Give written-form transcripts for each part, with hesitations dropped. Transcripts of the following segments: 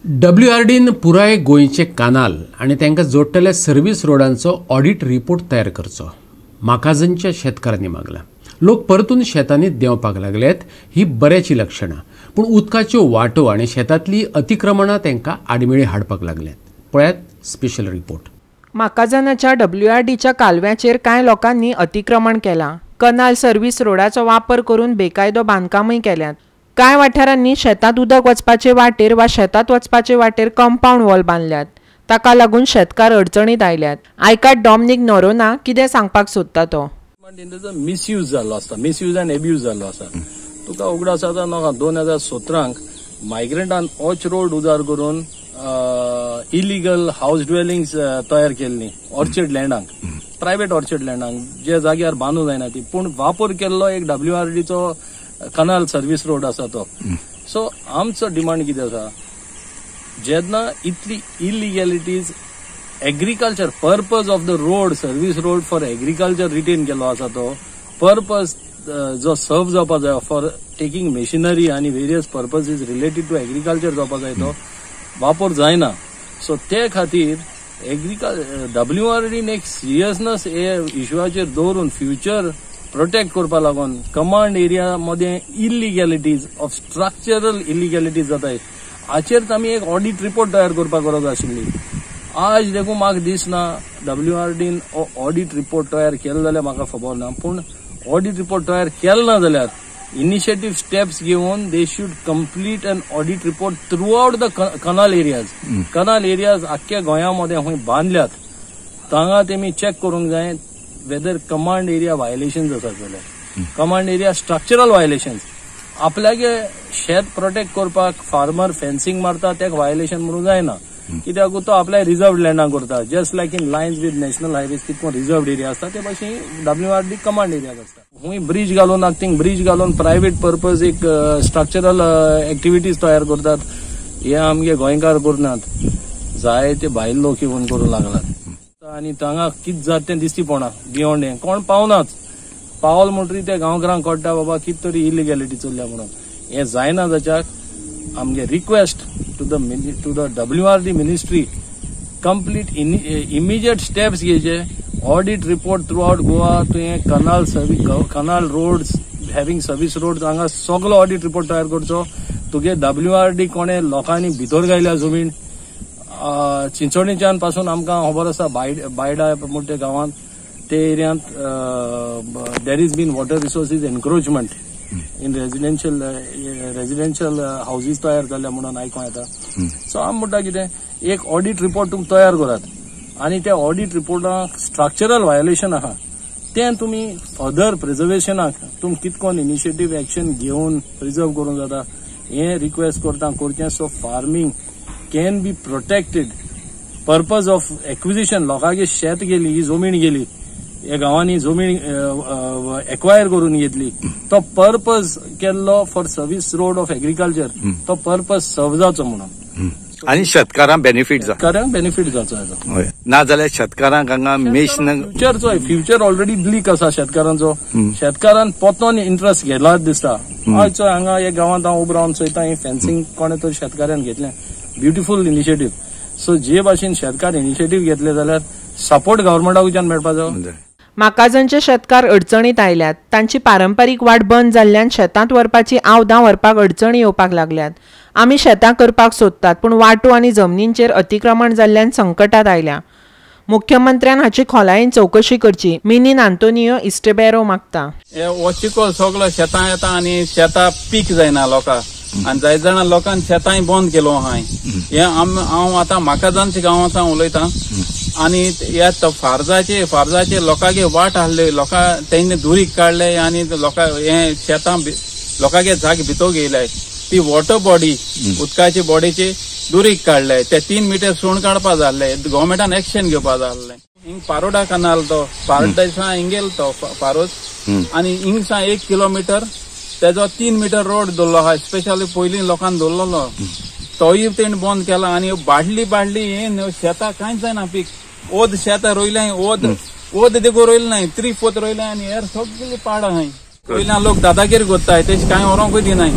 डब्ल्यूआरडीन पुराय गोंयचे कानाल आनी तांकां जोडटल्या सर्वीस रोडांचो ऑडिट रिपोर्ट तयार करचो म्हाकाजनच्या शेतकारांनी मागला. लोक परतून शेतांनी देंवपाक लागल्यात ही बऱ्याची लक्षणां, पूण उदकाच्यो वाटो आनी शेतांतली अतिक्रमणां तांकां आडमेळी हाडपाक लागल्यात. पळयात स्पेशल रिपोर्ट. म्हाकाजनाच्या डब्ल्यूआरडीच्या कालव्याचेर कांय लोकांनी अतिक्रमण केलां. कनाल सर्वीस रोडाचो वापर करून बेकायदो बांदकामूय केल्यात. कांय वाठारांनी शेतांत उदक वचपाचे वाटेर वा शेतांत वचपाचे वाटेर कंपावंड वॉल बांदल्यात. ताका लागून शेतकार अडचणीत आयल्यात. आयकात डॉमनीक नोरोना कितें सांगपाक सोदता तो. मिसयूज जाल्लो आसता, मिसयूज आनी एब्यूज जाल्लो आसा. तुका उगडास आसा नाका 2017 मायग्रंटान ओच रोड उजार करून इलिगल हावस ड्वेलिंग्स तयार केल्ली ऑर्चर्ड लँडांक, प्रायवेट ऑर्चर्ड लँडांक, जे जाग्यार बांदू जायना ती, पूण वापर केल्लो एक डब्ल्यूआरडीचो कनाल सर्वीस रोड आसा तो. सो आमचो डिमांड कितें आसा, जेन्ना इतली illegalities agriculture purpose of the road service road for agriculture retain केल्लो आसा तो पर्पज जो सर्व जावपा जाय फॉर टेकिंग मशिनरी आनी various purposes related to agriculture जावपा जाय तो वापर जायना. सो ते खातीर डब्ल्यूआरडीन एक सिरियसनेस हे इश्यूचेर दवरून फ्युचर प्रोटेक्ट करपा लागून कमांड एरिया मदें इलिगॅलिटीज ऑफ स्ट्रक्चरल इलिगॅलिटीज जाताय हाचेर आमी एक ऑडिट रिपोर्ट तयार करपाक गरज आशिल्ली. आज देखून म्हाका दिसना डब्ल्यूआरडीन ऑडिट रिपोर्ट तयार केलो जाल्यार म्हाका खबर ना, पूण ऑडिट रिपोर्ट तयार केलो ना जाल्यार इनिशिएटीव स्टेप्स घेवन they should complete an audit report throughout the canal areas. Canal areas आख्ख्या गोंया मदें खंय बांदल्यात तांगा तेमी चॅक करूंक जाय वेदर कमांड एरिया व्हायलेशन्स आसात जाल्यार, कमांड एरिया स्ट्रक्चरल व्हायलेशन्स. आपल्यागे शेत प्रोटेक्ट करपाक फार्मर फेन्सिंग मारता तेका व्हायलेशन म्हणून जायना, कित्याक तो आपल्या रिजर्व लँडां करता. Just like in lines with national highways कितको रिजर्व एरिया आसता ते भाशेन डब्ल्यूआरडी कमांड एरियाक आसता. खूंय ब्रिज घालून थिंग ब्रिज घालून प्रायवेट पर्पज एक स्ट्रक्चरल एक्टिविटीज तयार करतात. हे आमगे गोंयकार करनात, जाय ते भायल लोक येवन करूंक लागलात आनी तांगा कितें जाता तें दिसती पडना. बियोंड हें कोण पावनाच, पावल म्हणटरी ते गांवकारांक कळटा बाबा कितें तरी इलिगॅलिटी चल्ल्या म्हणून. हें जायना जाच्याक आमगे request to the WRD ministry complete immediate steps घेवचे. Audit report throughout Goa, तुवें canal service canal roads having service roads हांगा सगलो ऑडिट रिपोर्ट तयार करचो. तुगे डब्ल्यूआरडी कोणे लोकांनी भितर घायल्या जमीन चिंचोणीच्यान पासून आमकां खबर आसा बायडा म्हणटा गांवांत ते एरियांत there is been water resources encroachment in residential houses तयार जाल्या म्हणून आयकों येता. सो आमी म्हणटा कितें एक ऑडिट रिपोर्ट तुमी तयार करात आनी त्या ऑडिट रिपोर्टाक स्ट्रक्चरल व्हायोलेशन आहा तें तुमी फर्दर प्रिजर्वेशनाक तुमी कितकोन इनिशिएटीव एक्शन घेवन प्रिजर्व करूंक जाता हें रिक्वेस्ट करता करचें. So farming can be protected. Purpose of acquisition लोकांगे शेत गेली, ही जमीन गेली, ह्या गांवांनी जमीन एक्वायर करून घेतली, तो पर्पज केल्लो for service road of agriculture तो पर्पज सर्व जावचो म्हणून आनी शेतकारांक बेनिफीट जाता, शेतकारांक बेनिफीट जावचो हेजो. ना जाल्यार शेतकारांक हांगा मेशन फ्युचरचो फ्युचर ऑलरेडी ब्लीक आसा शेतकारांचो. शेतकारान पोतोन इंट्रस्ट घेतला दिसता. आयज हांगा ह्या गांवांत हांव उबो रावन चोयता ही फेन्सिंग कोणे तरी शेतकाऱ्यान घेतलें, ब्युटिफूल इनिशिएटीव. सो जे भाशेन शेतकार इनिशिएटीव घेतले जाल्यार सपोर्ट गव्हर्मेंटाकडच्यान मेळपा जाय. म्हाकाजनचे शेतकार अडचणीत आयल्यात. तांची पारंपारीक वाट बंद जाल्ल्यान शेतांत व्हरपाची आवदां व्हरपाक अडचणी येवपाक लागल्यात. आमी शेतां करपाक सोदतात पूण वाटो आनी जमनींचेर अतिक्रमण जाल्ल्यान संकटात आयल्या. मुख्यमंत्र्यान हाची खोलायेन चवकशी करची, मिनीन आंतोनियो इस्टेबेरो मागता. हो चिकोल सगलो शेतां येता आनी शेतां पीक जायना लोकांक आनी जायत जाणां लोकांनी शेतांय बंद केलो आहाय. हें हांव आतां म्हाकाजानच्या गांवांत उलयतां आनी ह्या फार्जाचे लोकांगे वाट आहले, लोकां तेंणी दुरीग काडले आनी लोकां हे शेतां लोकांगे जागे भितर घेयले. ती वॉटर बॉडी उदकाची बॉडीची दुरीग काडले, ते 3 मिटर सुण काडपा जाल्ले, गव्हर्मेंटान एक्शन घेवपा जाल्ले. हिंग पारोडा कनाल तो पारोडा हिंगेल तो पारोस आनी हिंगसा 1 किलोमिटर तेजो 3 मिटर रोड दवरलो आहा. स्पेशली पयलीं लोकांनी दवरलेलो तोय तेणी बंद केला आनी बाडली बाडली हे शेतां कांयच जायना पीक. ओद शेतां रोयलें, ओद ओद देखून रोयलें नाय, 3/4 रोयलें आनी हेर सगळीं पाडां आहाय. वयल्यान लोक दादागिरी करताय, तेश कांय व्हरोंकूय दिनाय.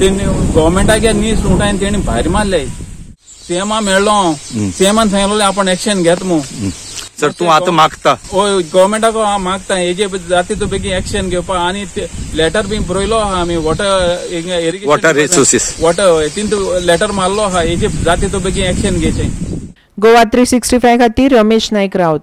तेणी गव्हर्मेंटागे न्ही सुंगटाय तेणी भायर मारले. सीएमा मेळ्ळो हांव, सीएमान सांगलें आपण एक्शन घेत मू. सर तूं आतां मागता? हय, गव्हर्मेंटाक हांव मागता हेजे जाती तो बेगीन एक्शन घेवपाक. आनी लेटर बी बरयलो आहा आमी water irrigation water resources water तितून लेटर मारलो आहा, हेजे जाती तो बेगीन एक्शन घेवचें. गोवा 365 खातीर रमेश नायक राऊत.